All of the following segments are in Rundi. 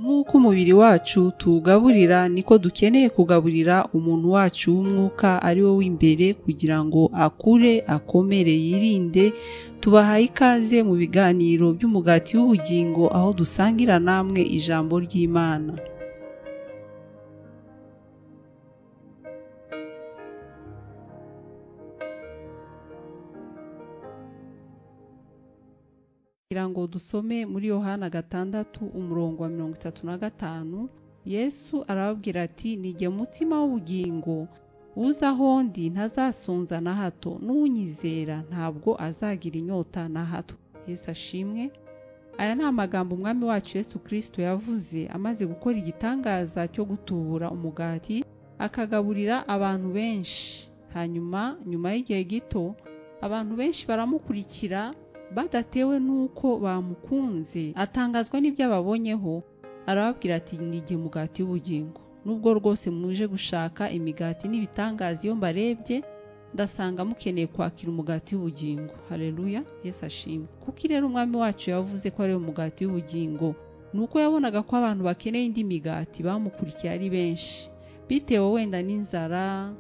Nk'uko umubiri wacu tuwugaburira, niko dukeneye kugaburira umuntu wacu w'umwuka ari wo w'imbere kugira ngo akure, akomere, yirinde. Tubahaye ikaze mu biganiro by'umugati w'ubugingo aho dusangira namwe ijambo ry'Imana. Kugira ngo dusome muri Yohana 6 umurongo wa 35, Yesu arababwira ati: "Nijye mutsima w'ubugingo, uza aho ndi ntazasonza na hato, n'unyizera ntabwo azagira inyota na hato." Yesu ashimwe. Aya ni amagambo Umwami wacu Yesu Kristo yavuze amaze gukora igitangaza cyo gutubura umugati akagaburira abantu benshi. Hanyuma nyuma y'igihe gito abantu benshi baramukurikira badatewe n'uko bamukunze. Atangazwa n'ibyo ababonyeho, arababwira ati: "Nijye mugati w'ubugingo. Nubwo rwose muje gushaka imigati n'ibitangaza, iyo mbarebye ndasanga mukeneye kwakira umugati w'ubugingo." Haleluya, Yesu ashimwe. Kuko rero Umwami wacu yavuze ko ari umugati w'ubugingo, nuko yabonaga ko abantu bakeneye indi migati bamukurikiye ari benshi, bitewe wenda n'inzara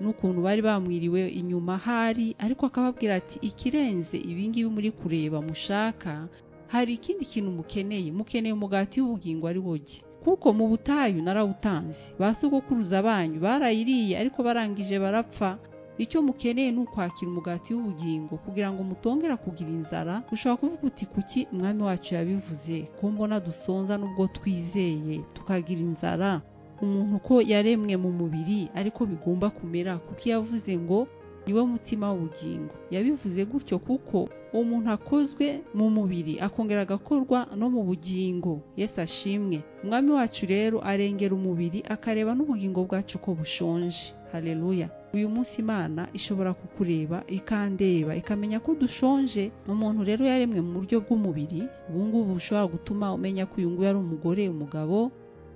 n'ukuntu bari bamwiriwe inyuma hari, ariko akababwira ati: "Ikirenze ibingibi muri kureba mushaka, hari ikindi kintu mukeneye. Mukeneye umugati w'ubugingo ari wo jye, kuko mu butayu narawutanze, ba sogokuruza banyu barayiriye ariko barangije barapfa. Icyo mukeneye ni ukwakira umugati w'ubugingo kugira ngo mutongera kugira inzara." Ushobora kuvuga uti: "Kuki Umwami wacu yabivuze ko mbona dusonza nubwo twizeye tukagira inzara? Umuntu ko yaremwe mu mubiri ariko bigomba kumera, kuko yavuze ngo niwe mutsima w'ubugingo." Yabivuze gutyo kuko umuntu akozwe mu mubiri akongera agakorwa no mu bugingo. Yesu ashimwe. Umwami wacu rero arengera umubiri akareba n'ubugingo bwacu ko bushonje. Haleluya. Uyu munsi Imana ishobora kukureba ikandeba ikamenya ko dushonje. Umuntu rero yaremwe mu buryo bw'umubiri, ubu ngubu bushobora gutuma umenya ko uyu nguyu ari umugore, umugabo,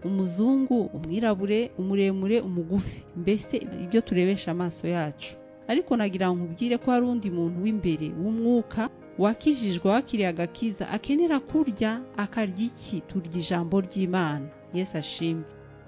umuzungu, umwirabure, umuremure, umugufi, mbese ibyo turebesha amaso yacu. Ariko nagira ngo nkubwire ko hari undi muntu w'imbere w'umwuka wakijijwe, wakiriye agakiza, akenera kurya. Akarya iki? Turya ijambo ry'Imana. Yesu ashimwe.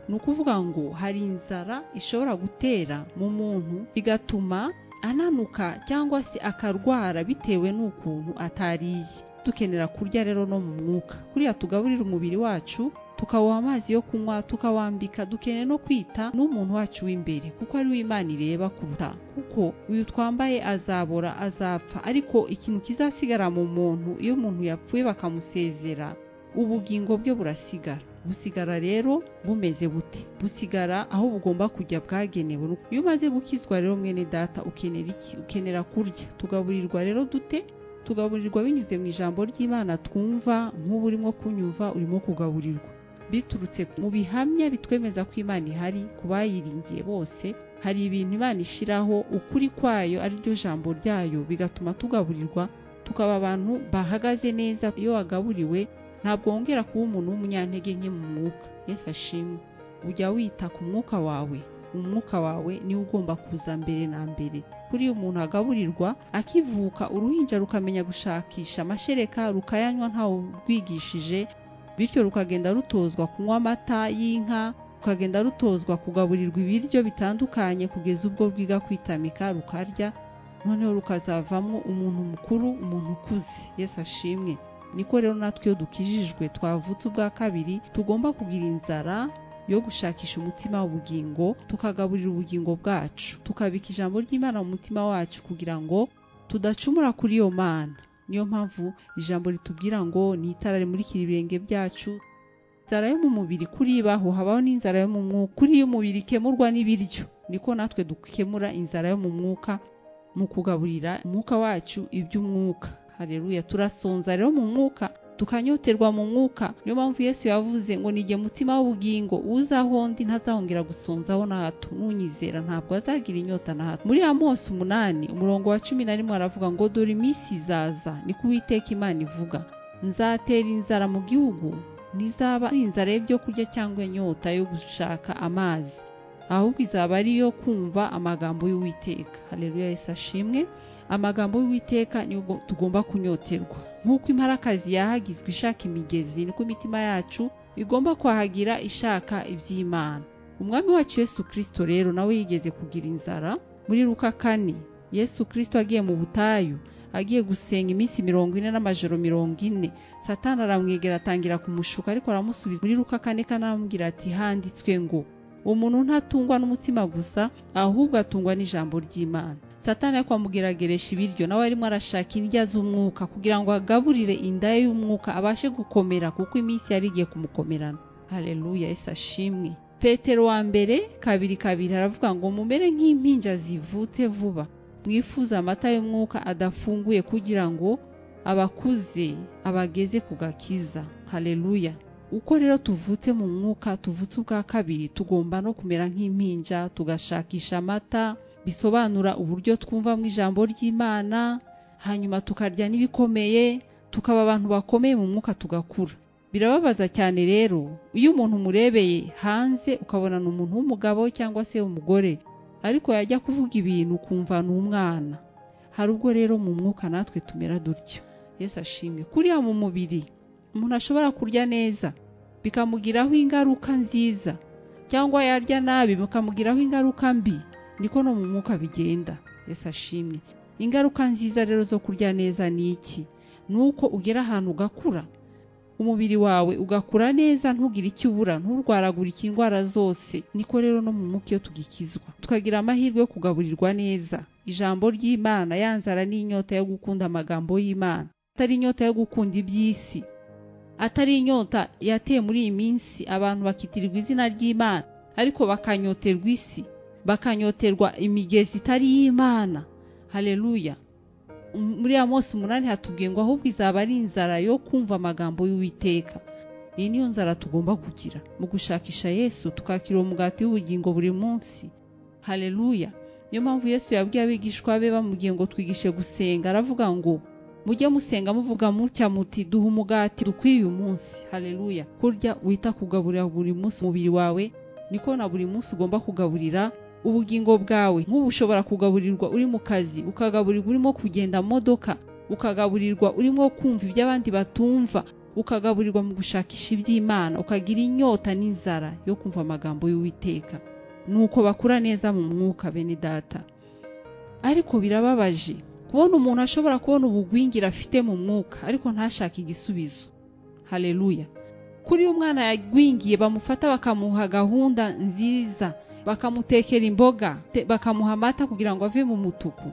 Ni ukuvuga ngo hari inzara ishobora gutera mu muntu igatuma ananuka cyangwa se akarwara bitewe n'ukuntu atariye. Dukenera kurya rero no mu mwuka. Kuriya tugaburira umubiri wacu, tukawuha amazi yo kunywa, tukawambika, dukeneye no kwita n'umuntu wacu w'imbere, kuko ari we Imana ireba kuruta. Kuko uyu twambaye azabora, azapfa, ariko ikintu kizasigara mu muntu iyo umuntu yapfuye bakamusezera, ubugingo bwe burasigara. Busigara rero bumeze bute? Busigara aho bugomba kujya bwagenewe. Iyo umaze gukizwa rero mwene data, ukenera iki? Ukenera kurya. Tugaburirwa rero dute? Tugaburirwa binyuze mu ijambo ry'Imana twumva. Nk'ubu urimo kunyumva, urimo kugaburirwa biturutse mu bihamya bitwemeza ko Imana ihari ku bayiringiye bose. Hari ibintu Imana ishiraho ukuri kwayo ari ryo jambo ryayo, bigatuma tugaburirwa tukaba abantu bahagaze neza. Iyo wagaburiwe ntabwo wongera kuba umuntu w'umunyantege nke mu mwuka. Yesu ashimwe. Ujya wita ku mwuka wawe. Umwuka wawe niwo ugomba kuza mbere na mbere. Kuri umuntu agaburirwa akivuka, uruhinja rukamenya gushakisha amashereka rukayanywa ntawe urwigishije, bityo rukagenda rutozwa kunywa amata y'inka, rukagenda rutozwa kugaburirwa ibiryo bitandukanye kugeza ubwo rwiga kwitamika rukarya, noneho rukazavamo umuntu mukuru, umuntu ukuze. Yesu ashimwe. Niko rero natwe iyo dukijijwe twavutse ubwa kabiri, tugomba kugira inzara yo gushakisha umutima w'ubugingo, tukagaburira ubugingo bwacu, tukabika ijambo ry'Imana mu mutima wacu kugira ngo tudacumura kuri iyo Mana. Niyo mpamvu ijambo ritubwira ngo ni itara rimurikira ibirenge byacu. Inzara yo mu mubiri kuribaho, habaho n'inzara yo mu mwuka. Kuri iyo umubiri ikemurwa n'ibiryo, niko natwe dukemura inzara yo mu mwuka mu kugaburira umwuka wacu iby'umwuka. Haleluya. Turasonza rero mu mwuka, tukanyoterwa mu mwuka. Niyo mpamvu Yesu yavuze ngo: "Nijye mutsima w'ubugingo, uza aho ndi ntazahongera gusonzaho na hato, n'unyizera ntabwo azagira inyota na hato." Muri Amosi 8 umurongo wa 11 aravuga ngo: "Dore iminsi izaza, niko Uwiteka Imana ivuga, nzatera inzara mu gihugu, ntizaba ari inzara y'ibyo kurya cyangwa inyota yo gushaka amazi, ahubwo izaba ari iyo kumva amagambo y'Uwiteka." Haleluya, Yesu ashimwe. Amagambo y'Uwiteka niyo tugomba kunyoterwa. Nk'uko imparakazi yahagizwe ishaka imigezi, niko imitima yacu Igomba kwahagira ishaka iby'Imana. Umwami wacu Yesu Kristo rero nawe yigeze kugira inzara. Muri Luka 4, Yesu Kristo agiye mu butayu, agiye gusenga iminsi 40 n'amajoro 40, Satani aramwegera atangira kumushuka, ariko aramusubiza. Muri Luka 4 kanamubwira ati handitswe ngo umuntu ntatungwa n'umutsima gusa, ahubwo atungwa n'ijambo ry'Imana. Satani ariko amugerageresha ibiryo, nawe arimo arashaka indya z'umwuka kugira ngo agaburire inda ye y'umwuka abashe gukomera, kuko iminsi yari igiye kumukomerana. Haleluya, Yesu ashimwe. Petero wa mbere 2:2 aravuga ngo mumere nk'impinja zivutse vuba, mwifuza amata y'umwuka adafunguye kugira ngo abakuze abageze ku gakiza. Haleluya. Uko rero tuvutse mu mwuka, tuvutse ubwa kabiri, tugomba no kumera nk'impinja, tugashakisha amata, bisobanura uburyo twumva mu ijambo ry'Imana, hanyuma tukarya n'ibikomeye, tukaba abantu bakomeye mu mwuka, tugakura. Birababaza cyane rero iyo umuntu umurebeye hanze ukabona ni umuntu w'umugabo cyangwa se umugore, ariko yajya kuvuga ibintu ukumva ni umwana. Hari ubwo rero mu mwuka natwe tumera dutyo. Yesu ashimwe. Kuriya mu mubiri umuntu ashobora kurya neza bikamugiraho ingaruka nziza, cyangwa yarya nabi bikamugiraho ingaruka mbi, niko no mu mwuka bigenda. Yesu ashimwe. Ingaruka nziza rero zo kurya neza ni iki? Nuko ugera ahantu ugakura, umubiri wawe ugakura neza, ntugire icyo ubura, nturwaragurike indwara zose. Niko rero no mu mwuka iyo tugikizwa tukagira amahirwe yo kugaburirwa neza ijambo ry'Imana, ya nzara n'inyota yo gukunda amagambo y'Imana, atari inyota yo gukunda iby'isi, atari inyota yateye muri iyi minsi abantu bakitirirwa izina ry'Imana ariko bakanyoterwa isi, bakanyoterwa imigezi itari y'Imana. Haleluya. Muri Amosi 8 hatubwiye ngo ahubwo izaba ari inzara yo kumva amagambo y'Uwiteka. Iyi niyo nzara tugomba kugira mu gushakisha Yesu, tukakira umugati w'ubugingo buri munsi. Haleluya. Niyo mpamvu Yesu yabwiye abigishwa be bamubwiye ngo twigishe gusenga, aravuga ngo mujye musenga muvuga mutya muti duha umugati dukwiye uyu munsi. Haleluya. Kurya wita kugaburira buri munsi umubiri wawe, niko na buri munsi ugomba kugaburira ubugingo bwawe. Nk'ubu ushobora kugaburirwa uri mu kazi, ukagaburirwa urimo kugenda modoka, ukagaburirwa urimo kumva ibyo abandi batumva, ukagaburirwa mu gushakisha iby'Imana, ukagira inyota n'inzara yo kumva amagambo y'Uwiteka. Nuko bakura neza mu mwuka, bene data. Ariko birababaje kubona umuntu ashobora kubona ubugwingira afite mu mwuka ariko ntashake igisubizo. Haleluya. Kuri umwana yagwingiye bamufata bakamuha gahunda nziza, bakamutekera imboga, bakamuha amata kugira ngo ave mu mutuku.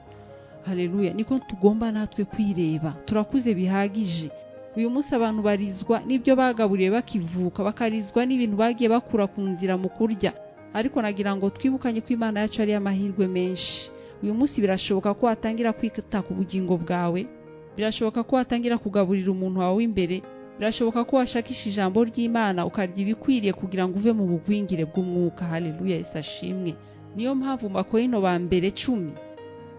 Haleluya. Niko tugomba natwe kwireba, turakuze bihagije. Uyu munsi abantu barizwa n'ibyo bagaburiye bakivuka, bakarizwa n'ibintu bagiye bakura ku nzira mu kurya. Ariko nagira ngo twibukanye ko Imana yacu ari amahirwe menshi. Uyu munsi birashoboka ko watangira kwita ku bugingo bwawe, birashoboka ko watangira kugaburira umuntu wawe w'imbere, birashoboka ko washakisha ijambo ry'Imana ukarya ibikwiriye kugira ngo uve mu bugwingire bw'umwuka. Haleluya, Yesu ashimwe. Niyo mpamvu mu Bakorinto ba mbere 10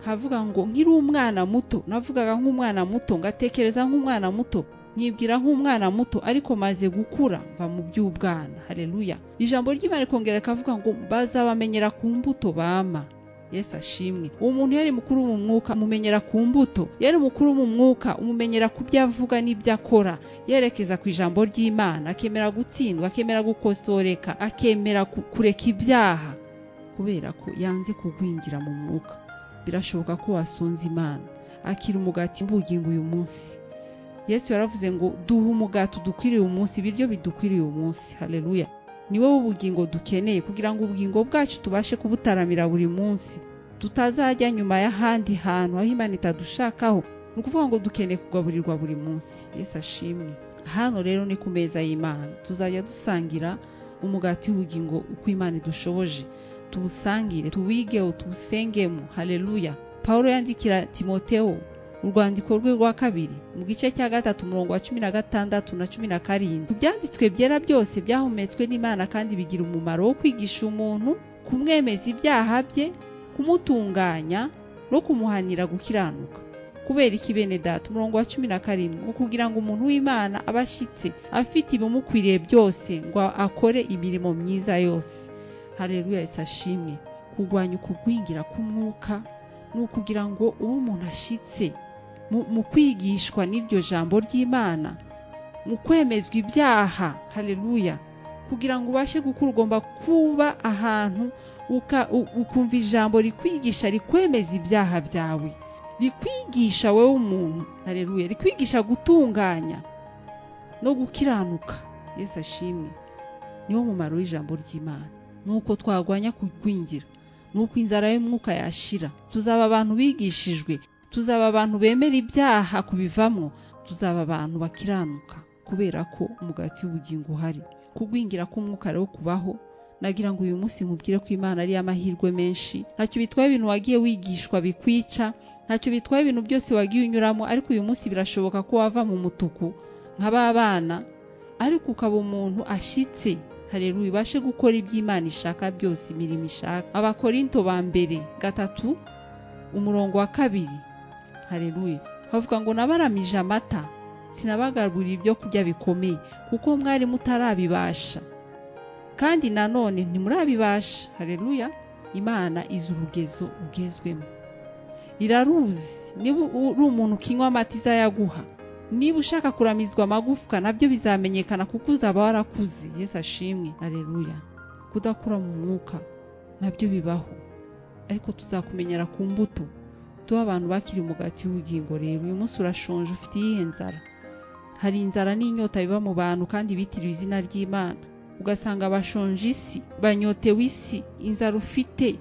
havuga ngo nkiri umwana muto navugaga nk'umwana muto, ngatekereza nk'umwana muto, nkibwira nk'umwana muto, ariko maze gukura mva mu by'ubwana. Haleluya. Ijambo ry'Imana rikongera rikavuga ngo bazabamenyera ku mbuto bama. Yesu ashimwe. Umuntu yari mukuru mu mwuka umumenyera ku mbuto, yari mukuru mu mwuka umumenyera ku byo avuga n'ibyo akora, yerekeza ku ijambo ry'Imana, akemera gutsindwa, akemera gukosoreka, akemera kureka ibyaha kubera ko yanze kugwingira mu mwuka. Birashoboka ko wasonza Imana. Akira umugati w'ubugingo uyu munsi. Yesu yaravuze ngo duha umugati udukwiriye uyu munsi, ibiryo bidukwiriye uyu munsi. Haleluya. Ni wowe ubugingo dukeneye kugira ngo ubugingo bwacu tubashe kubutaramira buri munsi, tutazajya nyuma y'ahandi hantu aho Imana itadushakaho. Ni ukuvuga ngo dukeneye kugaburirwa buri munsi. Yesu ashimwe. Hano rero ni ku meza y'Imana, tuzajya dusangira umugati w'ubugingo uko Imana idushoboje, tuwusangire, tuwigeho, tuwusengemo. Haleluya. Paulo yandikira Timoteo urwandiko rwe rwa kabiri mu gice cya 3 umurongo wa 16 na 17, ibyanditswe byera byose byahumetswe n'Imana kandi bigira umumaro wo kwigisha umuntu, kumwemeza ibyaha bye, kumutunganya no kumuhanira gukiranuka. Kubera iki bene data? Umurongo wa 17 ngo kugira ngo umuntu w'Imana abashitse afite ibimukwiriye byose ngo akore imirimo myiza yose. Haleluya, Yesu ashimwe. Kurwanya ukugwingira k'umwuka ni ukugira ngo ube umuntu ashitse mu kwigishwa n'iryo jambo ry'Imana, Mu kwemezwa ibyaha. Haleluya. Kugira ngo ubashe gukura ugomba kuba ahantu ukumva ijambo rikwigisha, rikwemeza ibyaha byawe, rikwigisha wowe umuntu. Haleluya. Rikwigisha gutunganya no gukiranuka. Yesu ashimwe. Niwo mumaro w'ijambo ry'Imana. Nuko twagwanya kugwingira, nuko inzara y'umwuka yashira, tuzaba abantu bigishijwe, tuzaba abantu bemera ibyaha kubivamo, tuzaba abantu bakiranuka kubera ko umugati w'ubugingo uhari. Kugwingira k'umwuka rero kubaho. Nagira ngo uyu munsi nkubwire ko Imana ari amahirwe menshi. Ntacyo bitwaye ibintu wagiye wigishwa bikwica, ntacyo bitwaye ibintu byose wagiye unyuramo, ariko uyu munsi birashoboka ko wava mu mutuku nk'ababana, ariko ukaba umuntu ashitse. Haleluya. Ubashe gukora iby'Imana ishaka byose, imirimo ishaka. Abakorinto ba mbere 3 umurongo wa 2. Haleluya. Havuga ngo nabaramije amata, sinabagaburira ibyo kurya bikomeye, kuko mwari mutarabibasha, kandi nanone ntimurabibasha. Haleluya. Imana izi urugezo ugezwemo, iraruzi. Niba uri umuntu ukinywa amata izayaguha, niba ushaka kuramizwa amagufwa nabyo bizamenyekana kuko uzaba warakuze. Yesu ashimwe. Haleluya. Kudakura mu mwuka nabyo bibaho, ariko tuzakumenyera ku mbuto. Tuba abantu bakiri umugati w'ubugingo. Rero uyu munsi urashonje, ufite iyihe nzara? Hari inzara n'inyota biba mu bantu kandi bitiriwe izina ry'Imana, ugasanga bashonje isi, banyotewe isi. Inzara ufite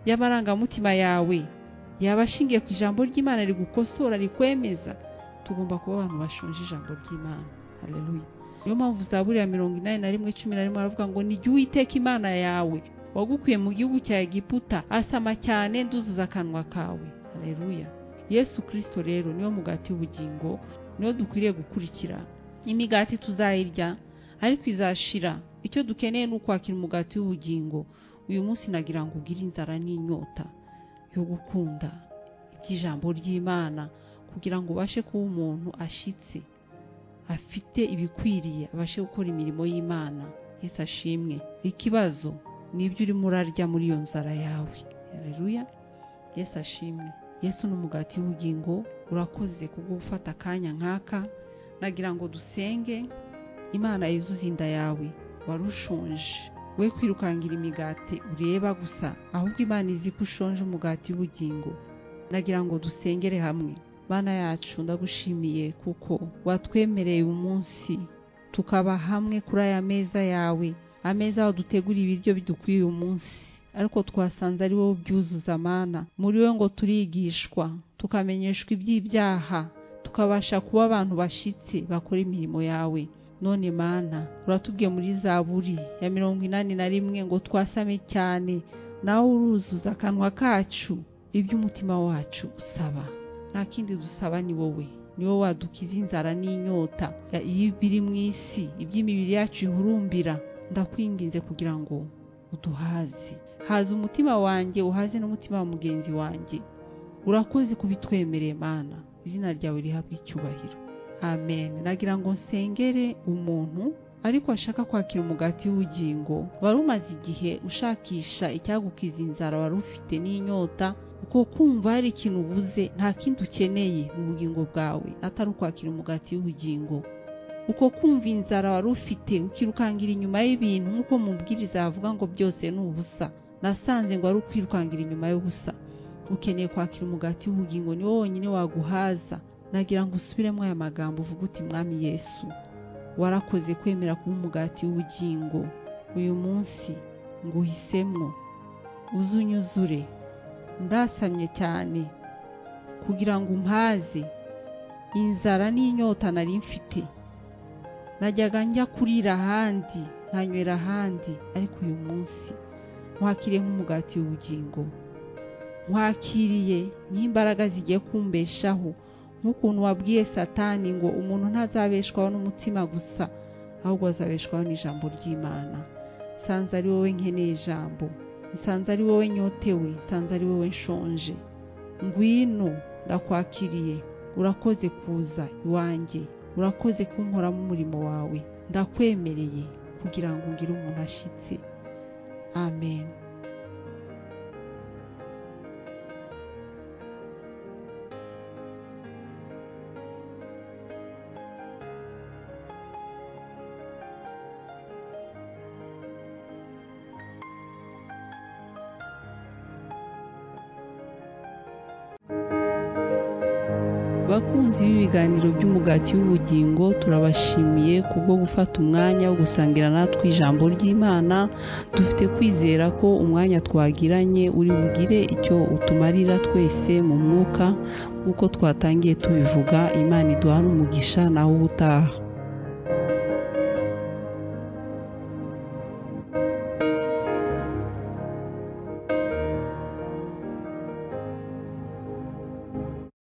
y'amarangamutima yawe yaba ashingiye ku ijambo ry'Imana rigukosora, rikwemeza. Tugomba kuba abantu bashonje ijambo ry'Imana. Haleluya. Niyo mpamvu Zaburi ya 81:11 aravuga ngo ni jye Uwiteka Imana yawe wagukuye mu gihugu cya Egiputa, asama cyane nduzuza akanwa kawe. Haleluya. Yesu Kristo rero niwo mugati w'ubugingo, niwo dukwiriye gukurikira. Imigati tuzayirya ariko izashira. Icyo dukeneye ni ukwakira umugati w'ubugingo. Uyu munsi nagira ngo ugire inzara n'inyota yo gukunda iby'ijambo ry'Imana, kugira ngo ubashe kuba umuntu ashitse, afite ibikwiriye, abashe gukora imirimo y'Imana. Yesu ashimwe. Ikibazo ni ibyo urimo urarya muri iyo nzara yawe. Haleluya. Yesu ashimwe. Yesu ni umugati w'ubugingo. Urakoze kubwo gufata akanya nk'aka. Nagira ngo dusenge. Imana yuzuze inda yawe wari ushonje. We kwirukangira imigati ureba gusa, ahubwo Imana izi ko ushonje umugati w'ubugingo. Nagira ngo dusengere hamwe. Mana yacu, ndagushimiye kuko watwemereye umunsi tukaba hamwe kuri aya meza yawe, ameza wadutegura ibiryo bidukwiye uyu munsi, ariko twasanze ari wowe ubyuzuza. Mana, muri we ngo turigishwa, tukamenyeshwa iby'ibyaha, tukabasha kuba abantu bashitse bakora imirimo yawe. None Mana, uratubwiye muri Zaburi ya 81 ngo twasame cyane, nawe uruzuza akanwa kacu iby'umutima wacu usaba. Nta kindi dusaba ni wowe, ni wowe wadukiza inzara n'inyota y'ibiri mu isi, iby'imibiri yacu ihurumbira. Ndakwinginze kugira ngo uduhaze, haza umutima wanjye, uhaze n'umutima wa mugenzi wanjye. Urakoze kubitwemereye Mana, izina ryawe rihabwe icyubahiro. Amen. Nagira ngo nsengere umuntu ariko ashaka kwakira umugati w'ubugingo. Wari umaze igihe ushakisha icyagukiza inzara wari ufite n'inyota, uko kumva hari ikintu ubuze, nta kindi ukeneye mu bugingo bwawe atari ukwakira umugati w'ubugingo. Uko kumva inzara wari ufite ukirukangira inyuma y'ibintu, nk'uko mubwiriza yavuga ngo byose ni ubusa, nasanze ngo ari ukwirukangira inyuma y'ubusa. Ukeneye kwakira umugati w'ubugingo, ni wowe wonyine waguhaza. Nagira ngo usubiremo aya magambo uvuge uti: Mwami Yesu, warakoze kwemera kuba umugati w'ubugingo. Uyu munsi nguhisemo, uzunyuzure. Ndasamye cyane kugira ngo umpaze inzara n'inyota nari mfite. Najyaga njya kurira ahandi, nkanywera ahandi, ariko uyu munsi nkwakiriye nk'umugati w'ubugingo. Nkwakiriye nk'imbaraga zigiye kumbeshaho, nk'ukuntu wabwiye Satani ngo umuntu ntazabeshwaho n'umutsima gusa, ahubwo azabeshwaho n'ijambo ry'Imana. Nsanze ari wowe nkeneye ijambo, nsanze ari wowe nyotewe, nsanze ari wowe nshonje. Ngwino, ndakwakiriye. Urakoze kuza iwanjye, urakoze kunkoramo umurimo wawe. Ndakwemereye kugira ngo ngire umuntu ashitse. Amen. Bakunzi b'ibiganiro by'Umugati w'Ubugingo, turabashimiye kubwo gufata umwanya wo gusangira natwe ijambo ry'Imana. Dufite kwizera ko umwanya twagiranye uri bugire icyo utumarira twese mu mwuka, nk'uko twatangiye tubivuga. Imana iduhane umugisha, naho ubutaha.